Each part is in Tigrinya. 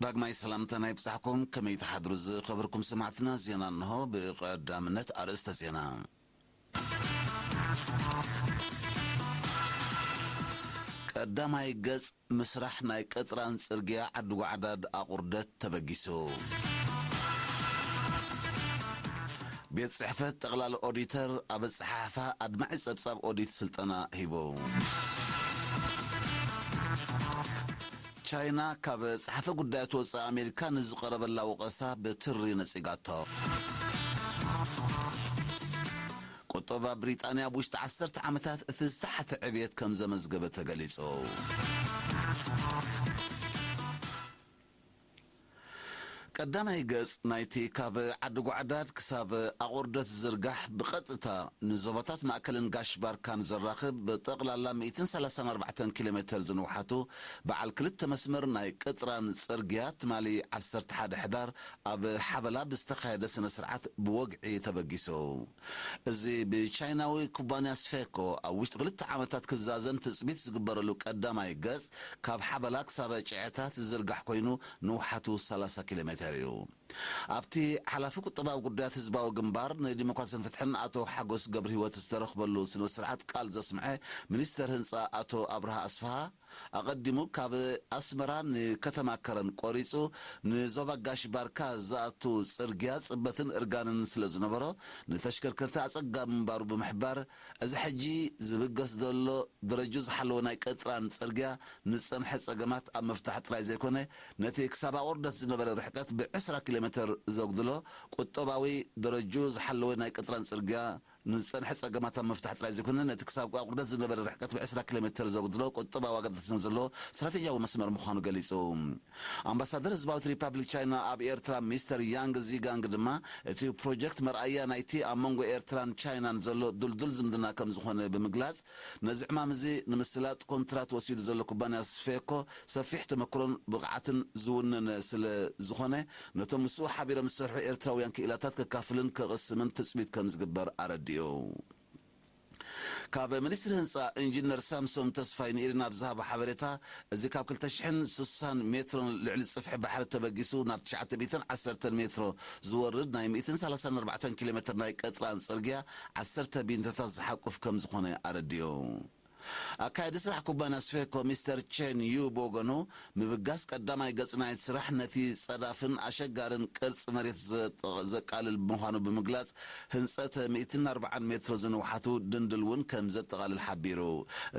ዳግማይ ሰላምታና ይብጻሕኩም። ከመይ ትሓድሩ ዝኸበርኩም ሰማዕትና? ዜና እንሆ። ብቐዳምነት ኣርእስተ ዜና። ቀዳማይ ገጽ ምስራሕ ናይ ቅጥራን ጽርግያ ዓዲ ጓዕዳድ ኣቑርደት ተበጊሱ። ቤት ጽሕፈት ጠቕላሊ ኦዲተር ኣብ ኣጸሓሕፋ ኣድማዒ ጸብጻብ ኦዲት ስልጠና ሂቡ። ቻይና ካብ ጸሓፊ ጉዳያት ወጻኢ ኣሜሪካ ንዝቐረበላ ወቐሳ ብትሪ ነጺጋቶ። ቁጠባ ብሪጣንያ ኣብ ውሽጢ ዓሰርተ ዓመታት እቲ ዝተሓተ ዕብየት ከም ዘመዝገበ ተገሊጹ። ቀዳማይ ገጽ ናይቲ ካብ ዓዲ ጓዕዳድ ክሳብ ኣቑርደት ዝዝርጋሕ ብቐጥታ ንዞባታት ማእከልን ጋሽ ባርካን ዘራኽብ ብጠቕላላ ሚእትን ሰላሳን ኣርባዕተን ኪሎ ሜተር ዝንውሓቱ በዓል ክልተ መስመር ናይ ቅጥራን ጽርግያ ትማሊ ዓሰርተ ሓደ ሕዳር ኣብ ሓበላ ብዝተኻየደ ስነ ስርዓት ብወግዒ ተበጊሱ። እዚ ብቻይናዊ ኩባንያ ስፌኮ ኣብ ውሽጢ ክልተ ዓመታት ክዛዘም ትጽቢት ዝግበረሉ ቀዳማይ ገጽ ካብ ሓበላ ክሳብ ጨዐታት ዝዝርጋሕ ኮይኑ ንውሓቱ ሰላሳ ኪሎ ሜተር እዩ። ኣብቲ ሓላፊ ቁጠባዊ ጉዳያት ህዝባዊ ግንባር ንዲሞክራሲን ፍትሕን ኣቶ ሓጎስ ገብረ ህይወት ዝተረኽበሉ ስነ ስርዓት ቃል ዘስምዐ ሚኒስተር ህንጻ ኣቶ ኣብርሃ ኣስፍሃ ኣቐዲሙ ካብ ኣስመራ ንከተማ ከረን ቆሪጹ ንዞባ ጋሽ ባርካ ዝኣቱ ጽርግያ ጽበትን እርጋንን ስለ ዝነበሮ ንተሽከርከርቲ ኣጸጋሚ ምንባሩ ብምሕባር፣ እዚ ሕጂ ዝብገስ ዘሎ ደረጁ ዝሓለወ ናይ ቅጥራን ጽርግያ ንጸንሐ ጸገማት ኣብ ምፍታሕ ጥራይ ዘይኮነ፣ ነቲ ክሳብ ኣቑርደት ዝነበረ ርሕቀት ብዕስራ ኪሎ ሜተር ዘጉድሎ ቁጠባዊ ደረጁ ዝሓለወ ናይ ቅጥራን ጽርግያ ንዝጸንሐ ጸገማት ኣብ ምፍታሕ ጥራይ ዘይኮነ፣ ነቲ ክሳብ ኣቑርደት ዝነበረ ርሕቀት ብዕስራ ኪሎ ሜተር ዘጉድሎ ቁጠባዊ ኣገዳስነት ዘለዎ ስትራቴጂያዊ መስመር ምዃኑ ገሊጹ። ኣምባሳደር ህዝባዊት ሪፓብሊክ ቻይና ኣብ ኤርትራ ሚስተር ያንግ ዚጋንግ ድማ፣ እቲ ፕሮጀክት መርኣያ ናይቲ ኣብ መንጎ ኤርትራን ቻይናን ዘሎ ድልዱል ዝምድና ከም ዝኾነ ብምግላጽ፣ ነዚ ዕማም እዚ ንምስላጥ ኮንትራት ወሲዱ ዘሎ ኩባንያ ስፌኮ ሰፊሕ ተመክሮን ብቕዓትን ዝውንን ስለ ዝኾነ፣ ነቶም ምስኡ ሓቢሮም ዝሰርሑ ኤርትራውያን ክኢላታት ከካፍልን ከቕስምን ትጽቢት ከም ዝግበር ኣረዲኡ። ካብ ሚኒስትሪ ህንጻ ኢንጂነር ሳምሶን ተስፋይ ንኢሪና ኣብ ዝሃቦ ሓበሬታ፣ እዚ ካብ ክልተ ሽሕን ስሳን ሜትሮን ልዕሊ ጽፍሒ ባሕሪ ተበጊሱ ናብ ትሽዓተ ሚእትን ዓሰርተን ሜትሮ ዝወርድ ናይ ሚእትን ሰላሳን ኣርባዕተን ኪሎ ሜትር ናይ ቀጥራን ጽርግያ ዓሰርተ ቢንቶታት ዝሓቁፍ ከም ዝኾነ ኣረዲኡ። ኣካያዲ ስራሕ ኩባንያ ስፌኮ ሚስተር ቼን ዩ ብወገኑ፣ ምብጋስ ቀዳማይ ገጽ ናይቲ ስራሕ ነቲ ጸዳፍን ኣሸጋርን ቅርጺ መሬት ዘጠ-፣ ዘቃልል ምዃኑ ብምግላጽ፣ ህንጸት ሚእትን ኣርባዓን ሜትሮ ዝንውሓቱ ድንድል እውን ከም ዘጠቓልል ሓቢሩ።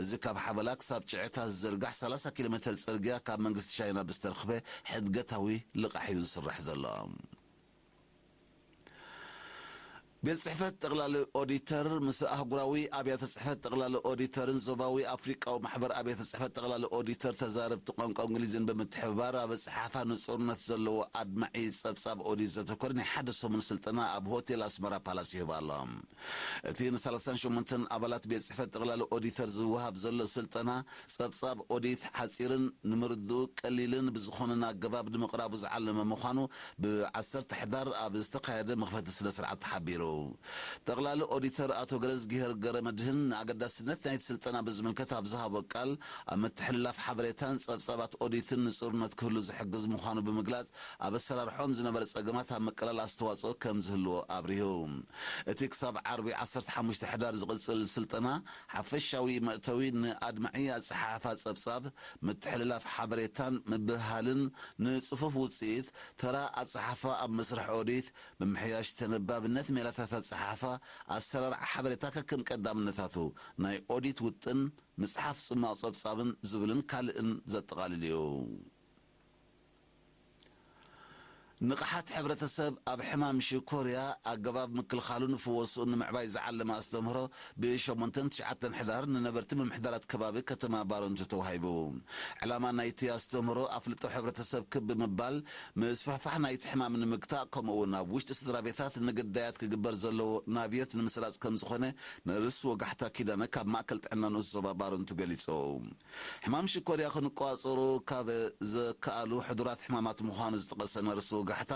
እዚ ካብ ሓበላ ክሳብ ጭዕታ ዝዝርጋሕ ሰላሳ ኪሎ ሜተር ጽርግያ ካብ መንግስቲ ቻይና ብዝተረኽበ ሕድገታዊ ልቓሕ እዩ ዝስራሕ ዘሎ። ቤት ጽሕፈት ጠቕላሊ ኦዲተር ምስ ኣህጉራዊ ኣብያተ ጽሕፈት ጠቕላሊ ኦዲተርን ዞባዊ ኣፍሪቃዊ ማሕበር ኣብያተ ጽሕፈት ጠቕላሊ ኦዲተር ተዛረብቲ ቋንቋ እንግሊዝን ብምትሕብባር ኣብ ኣጸሓሕፋ ንጹርነት ዘለዎ ኣድማዒ ጸብጻብ ኦዲት ዘተኮረ ናይ ሓደ ሰሙን ስልጠና ኣብ ሆቴል ኣስመራ ፓላስ ይህብ ኣሎ። እቲ ንሰላሳን ሸሞንተን ኣባላት ቤት ጽሕፈት ጠቕላሊ ኦዲተር ዝወሃብ ዘሎ ስልጠና ጸብጻብ ኦዲት ሓጺርን ንምርድኡ ቀሊልን ብዝኾነን ኣገባብ ንምቕራቡ ዝዓለመ ምዃኑ ብዓሰርተ ሕዳር ኣብ ዝተኻየደ መኽፈቲ ስነ ስርዓት ተሓቢሩ። ጠቕላሊ ኦዲተር ኣቶ ገረዝጊሄር ገረመድህን ንኣገዳስነት ናይቲ ስልጠና ብዝምልከት ኣብ ዝሃቦ ቃል፣ ኣብ ምትሕልላፍ ሓበሬታን ጸብጻባት ኦዲትን ንጹርነት ክህሉ ዝሕግዝ ምዃኑ ብምግላጽ፣ ኣብ ኣሰራርሖም ዝነበረ ጸገማት ኣብ ምቅላል ኣስተዋጽኦ ከም ዝህልዎ ኣብሪሁ። እቲ ክሳብ ዓርቢ ዓሰርተ ሓሙሽተ ሕዳር ዝቕጽል ስልጠና፣ ሓፈሻዊ መእተዊ ንኣድማዒ ኣጸሓሕፋ ጸብጻብ፣ ምትሕልላፍ ሓበሬታን ምብህሃልን ንጽፉፍ ውጽኢት፣ ተራ ኣጸሓሕፋ ኣብ መስርሕ ኦዲት፣ ምምሕያሽ ተነባብነት ሜላታት ኣጸሓሕፋ፣ ኣሰራርዓ ሓበሬታ ከከም ቀዳምነታቱ፣ ናይ ኦዲት ውጥን፣ ምጽሓፍ ጽማቕ ጸብጻብን ዝብልን ካልእን ዘጠቓልል እዩ። ንቕሓት ሕብረተሰብ ኣብ ሕማም ሽኮርያ ኣገባብ ምክልኻሉን ፍወስኡን ንምዕባይ ዝዓለመ ኣስተምህሮ ብሸሞንተን ትሽዓተን ሕዳር ንነበርቲ ምምሕዳራት ከባቢ ከተማ ባረንቱ ተዋሂቡ። ዕላማ ናይቲ ኣስተምህሮ ኣፍልጦ ሕብረተሰብ ክብ ብምባል ምስፍሕፋሕ ናይቲ ሕማም ንምግታእ ከምኡ እውን ኣብ ውሽጢ ስድራ ቤታት ንግዳያት ክግበር ዘለዎ ናብዮት ንምስራጽ ከም ዝኾነ ነርስ ወጋሕታ ኪዳነ ካብ ማእከል ጥዕና ንኡስ ዞባ ባረንቱ ገሊጹ። ሕማም ሽኮርያ ክንቋጸሩ ካብ ዘከኣሉ ሕዱራት ሕማማት ምዃኑ ዝጠቐሰ ነርስ ጋሕታ፣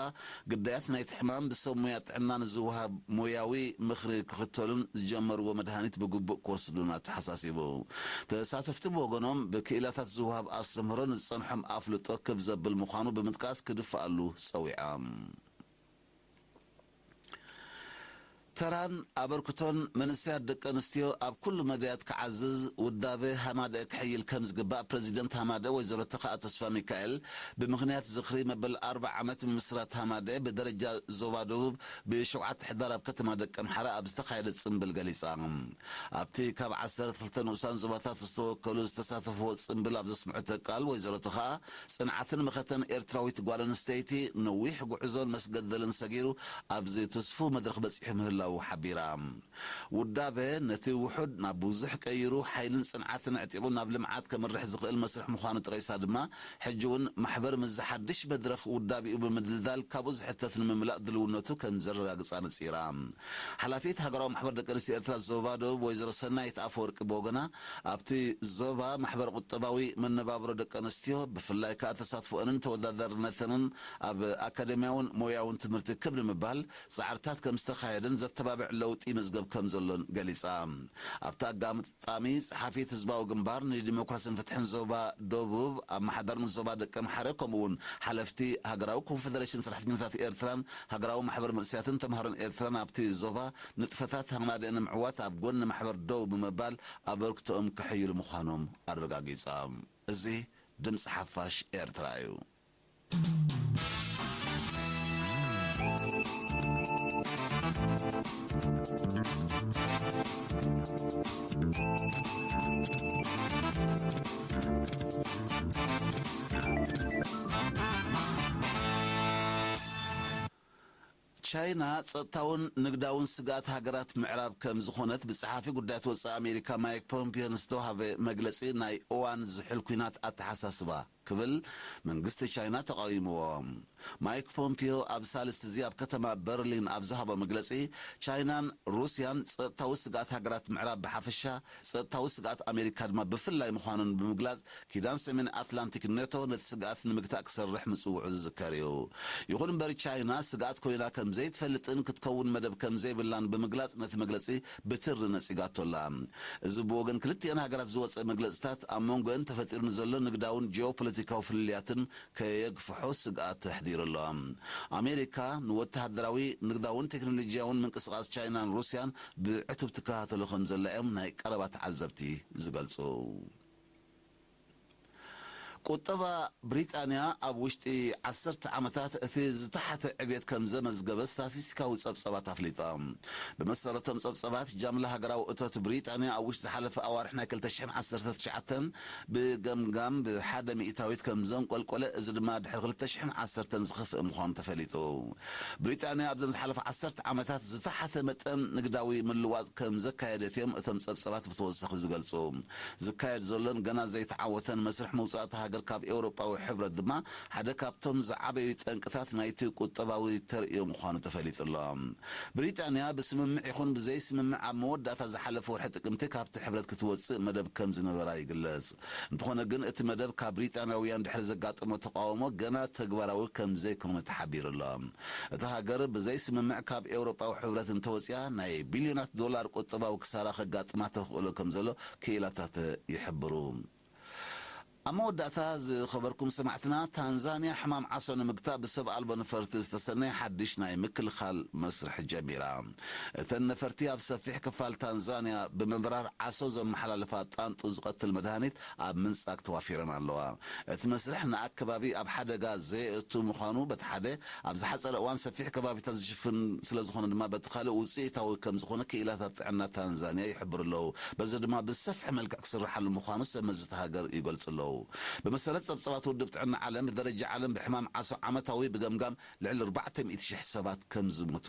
ግዳያት ናይቲ ሕማም ብሰብ ሞያ ጥዕና ንዝወሃብ ሞያዊ ምኽሪ ክኽተሉን ዝጀመርዎ መድሃኒት ብግቡእ ክወስዱን ኣተሓሳሲቡ። ተሳተፍቲ ብወገኖም፣ ብክኢላታት ዝወሃብ ኣስተምህሮ ንዝጸንሖም ኣፍልጦ ክብ ዘብል ምዃኑ ብምጥቃስ ክድፍኣሉ ጸዊዖም። ተራን ኣበርክቶን መንእሰያት ደቂ ኣንስትዮ ኣብ ኩሉ መዳያት ክዓዝዝ፣ ውዳበ ሃማደአ ክሕይል ከም ዝግባእ ፕረዚደንት ሃማደአ ወይዘሮ ተኽኣ ተስፋ ሚካኤል ብምኽንያት ዝኽሪ መበል ኣርብዓ ዓመት ምምስራት ሃማደአ ብደረጃ ዞባ ደቡብ ብሸውዓተ ሕዳር ኣብ ከተማ ደቀምሓረ ኣብ ዝተኻየደ ጽምብል ገሊጻ። ኣብቲ ካብ ዓሰርተ ክልተ ንኡሳን ዞባታት ዝተወከሉ ዝተሳተፍዎ ጽምብል ኣብ ዘስምዑ ቃል ወይዘሮ ተኽኣ፣ ጽንዓትን መኸተን ኤርትራዊት ጓል ኣንስተይቲ ነዊሕ ጉዕዞን መስገደልን ሰጊሩ ኣብዚ ትስፉው መድረኽ በጺሑ ምህላዉ ሓቢራ። ውዳበ ነቲ ውሑድ ናብ ብዙሕ ቀይሩ፣ ሓይልን ጽንዓትን ኣዕጢቑ ናብ ልምዓት ከምርሕ ዝኽእል መስርሕ ምዃኑ ጠቒሳ ድማ፣ ሕጂ እውን ማሕበር ምስዚ ሓድሽ መድረኽ ውዳቤኡ ብምድልዳል ካብኡ ዝሕተት ንምምላእ ድልውነቱ ከም ዘረጋግጽ ኣነጺራ። ሓላፊት ሃገራዊ ማሕበር ደቂ ኣንስትዮ ኤርትራ ዞባ ደቡብ ወይዘሮ ሰናይት ኣፈወርቂ ብወገና፣ ኣብቲ ዞባ ማሕበረ ቁጠባዊ መነባብሮ ደቂ ኣንስትዮ፣ ብፍላይ ከኣ ተሳትፎአንን ተወዳዳርነተንን ኣብ ኣካደሚያውን ሞያውን ትምህርቲ ክብ ንምባል ጻዕርታት ከም ዝተኻየደን ዘተባብዕ ለውጢ ይምዝገብ ከም ዘሎን ገሊጻ። ኣብቲ ኣጋጣሚ ጸሓፊት ህዝባዊ ግንባር ንዲሞክራስን ፍትሕን ዞባ ደቡብ፣ ኣመሓዳርን ዞባ ደቂ ኣምሓረ፣ ከምኡ እውን ሓለፍቲ ሃገራዊ ኮንፈደሬሽን ሰራሕተኛታት ኤርትራን ሃገራዊ ማሕበር መንእሰያትን ተምሃሮን ኤርትራን ኣብቲ ዞባ ንጥፈታት ሃማደአ ንምዕዋት ኣብ ጎኒ ማሕበር ደው ብምባል ኣበርክቶኦም ከሐይሉ ምዃኖም ኣረጋጊጾም። እዚ ድምጺ ሓፋሽ ኤርትራ እዩ። ቻይና ጸጥታውን ንግዳውን ስግኣት ሃገራት ምዕራብ ከም ዝኾነት ብጸሓፊ ጉዳያት ወጻኢ ኣሜሪካ ማይክ ፖምፒዮ ንዝተዋህበ መግለጺ ናይ እዋን ዝሑል ኲናት ኣተሓሳስባ ክብል መንግስቲ ቻይና ተቓዊምዎ። ማይክ ፖምፒዮ ኣብ ሳልስቲ እዚ ኣብ ከተማ በርሊን ኣብ ዝሃቦ መግለጺ፣ ቻይናን ሩስያን ጸጥታዊ ስግኣት ሃገራት ምዕራብ ብሓፈሻ፣ ጸጥታዊ ስግኣት ኣሜሪካ ድማ ብፍላይ ምዃኑን ብምግላጽ፣ ኪዳን ሰሜን ኣትላንቲክ ኔቶ ነቲ ስግኣት ንምግታእ ክሰርሕ ምጽውዑ ዝዝከር እዩ። ይኹን እምበር፣ ቻይና ስግኣት ኮይና ከም ዘይትፈልጥን ክትከውን መደብ ከም ዘይብላን ብምግላጽ፣ ነቲ መግለጺ ብትሪ ነጺጋቶ ኣላ። እዚ ብወገን ክልቲአን ሃገራት ዝወጸ መግለጽታት፣ ኣብ መንጎአን ተፈጢሩ ንዘሎ ንግዳውን ጂኦፖለቲካዊ ፍልልያትን ከየግፍሖ ስግኣት ኣሕዲሩ ኣሎ። ኣሜሪካ ንወተሃደራዊ፣ ንግዳውን ቴክኖሎጂያውን ምንቅስቓስ ቻይናን ሩስያን ብዕቱብ ትከታተሎ ከም ዘላ እዮም ናይ ቀረባ ተዓዘብቲ ዝገልጹ። ቁጠባ ብሪጣንያ ኣብ ውሽጢ ዓሰርተ ዓመታት እቲ ዝተሓተ ዕብየት ከም ዘመዝገበ ስታቲስቲካዊ ጸብጸባት ኣፍሊጡ። ብመሰረቶም ጸብጸባት፣ ጃምላ ሃገራዊ እቶት ብሪጣንያ ኣብ ውሽጢ ዝሓለፈ ኣዋርሕ ናይ ክልተ ሽሕን ዓሰርተ ትሽዓተን ብገምጋም ብሓደ ሚእታዊት ከም ዘንቆልቆለ፣ እዚ ድማ ድሕሪ ክልተ ሽሕን ዓሰርተን ዝኸፍአ ምዃኑ ተፈሊጡ። ብሪጣንያ ኣብዘን ዝሓለፈ ዓሰርተ ዓመታት ዝተሓተ መጠን ንግዳዊ ምልዋጥ ከም ዘካየደት እዮም እቶም ጸብጸባት ብተወሳኺ ዝገልጹ። ዝካየድ ዘሎን ገና ዘይተዓወተን መስርሕ ምውጻእ እታ ሃገር ካብ ኤውሮጳዊ ሕብረት ድማ ሓደ ካብቶም ዝዓበዩ ጠንቅታት ናይቲ ቁጠባዊ ተርእዮ ምዃኑ ተፈሊጡ ኣሎ። ብሪጣንያ ብስምምዕ ይኹን ብዘይስምምዕ ኣብ መወዳእታ ዝሓለፈ ወርሒ ጥቅምቲ ካብቲ ሕብረት ክትወጽእ መደብ ከም ዝነበራ ይግለጽ። እንተኾነ ግን እቲ መደብ ካብ ብሪጣንያውያን ድሕሪ ዘጋጠሞ ተቃውሞ ገና ተግባራዊ ከም ዘይኮነ ተሓቢሩ ኣሎ። እታ ሃገር ብዘይስምምዕ ካብ ኤውሮጳዊ ሕብረት እንተወጽያ ናይ ቢልዮናት ዶላር ቁጠባዊ ክሳራ ከጋጥማ ተኽእሎ ከም ዘሎ ክኢላታት ይሕብሩ። ኣብ መወዳእታ ዝኸበርኩም ሰማዕትና፣ ታንዛንያ ሕማም ዓሶ ንምግታእ ብሰብ ኣልቦ ነፈርቲ ዝተሰነየ ሓድሽ ናይ ምክልኻል መስርሕ ጀሚራ። እተን ነፈርቲ ኣብ ሰፊሕ ክፋል ታንዛንያ ብምብራር ዓሶ ዘመሓላልፋ ጣንጡ ዝቐትል መድሃኒት ኣብ ምንጻግ ተዋፊረን ኣለዋ። እቲ መስርሕ ንኣከባቢ ኣብ ሓደጋ ዘየእቱ ምዃኑ በቲ ሓደ፣ ኣብ ዝሓጸረ እዋን ሰፊሕ ከባቢታት ዝሽፍን ስለ ዝኾነ ድማ በቲ ካልእ ውጽኢታዊ ከም ዝኾነ ክኢላታት ጥዕና ታንዛንያ ይሕብሩ ኣለዉ። በዚ ድማ ብሰፍሒ መልክዕ ክስርሓሉ ምዃኑ ሰብ መዚ እታ ሃገር ይገልጹ ኣለዉ። ብመሰረት ጸብጻባት ውድብ ጥዕና ዓለም፣ ብደረጃ ዓለም ብሕማም ዓሶ ዓመታዊ ብገምጋም ልዕሊ ኣርባዕተ ሚእቲ ሽሕ ሰባት ከም ዝሞቱ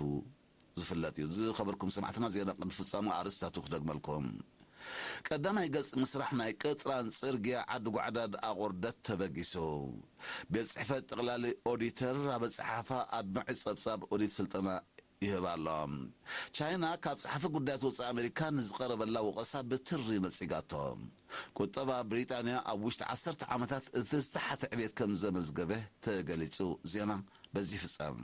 ዝፍለጥ እዩ። ዝኸበርኩም ሰማዕትና፣ ዜና ቅድሚ ፍጻሙ ኣርእስታቱ ክደግመልኩም። ቀዳማይ ገጽ ምስራሕ ናይ ቅጥራን ጽርግያ ዓዲ ጓዕዳድ ኣቑርደት ተበጊሱ። ቤት ጽሕፈት ጠቕላሊ ኦዲተር ኣብ ኣጸሓሕፋ ኣድማዒ ጸብጻብ ኦዲት ስልጠና ይህብ ኣሎ። ቻይና ካብ ጸሓፊ ጉዳያት ወጻኢ ኣሜሪካ ንዝቐረበላ ወቐሳ ብትሪ ነጺጋቶ። ቁጠባ ብሪጣንያ ኣብ ውሽጢ ዓሰርተ ዓመታት እቲ ዝተሓተ ዕቤት ከም ዘመዝገበ ተገሊጹ። ዜና በዚ ይፍጸም።